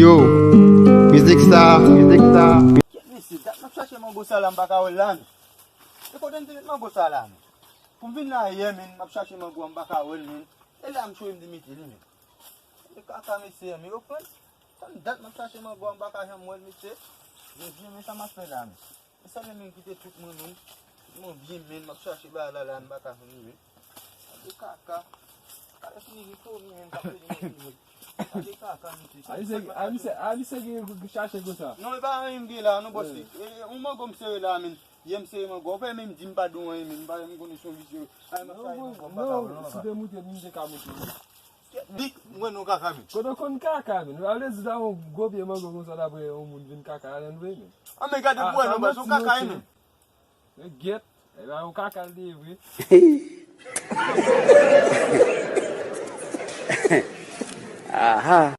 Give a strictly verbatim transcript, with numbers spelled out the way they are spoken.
Yo, mizik sa, mizik sa. Kèt mesye, dat m ap chache mango sa la, m pa ka wè l la, men. E kote m te met mango sa la, men? Pou m vin la yè, men, m ap chache mango a, m pa ka wè l, men. E la m chwe m te mete li, men. E kaka mesye, men yo pran. Tann dat m ap chache mango a, m pa ka janm wè l, mesye. Jezi, men sa m ap fè la, men. Men sa men, men kite tout mwen, men. Tout mwen byen, men, m ap chache bagay la, la, m pa ka jwenn li, men. Gade kaka. Kaka fini vin kouri, men, m pa fini vin. Gade kaka, mesye. Ayisyen, ayisyen, ayisyen gen gout chache konsa. Non, e pa anyen m gen la, non, bòs. E, e, yon mango m sere la, men. Yè m sere mango. Ou pa menm di m pa dwe anyen, men. M pa menm konnen si yon visye. Ay, m ap chache mango, m pa ka wè l, non, si te moute, m te ka moute. Dik, mwen non kaka, men. Kote w konn kaka, men? Sa vle di la yon gwo pye mango konsa dapre yon moun vin kaka ladan l vre, men. An, men gade pou wè non, bòs, yon kaka, men. Men gyèt, e la yon kaka l te ye vre. Aha.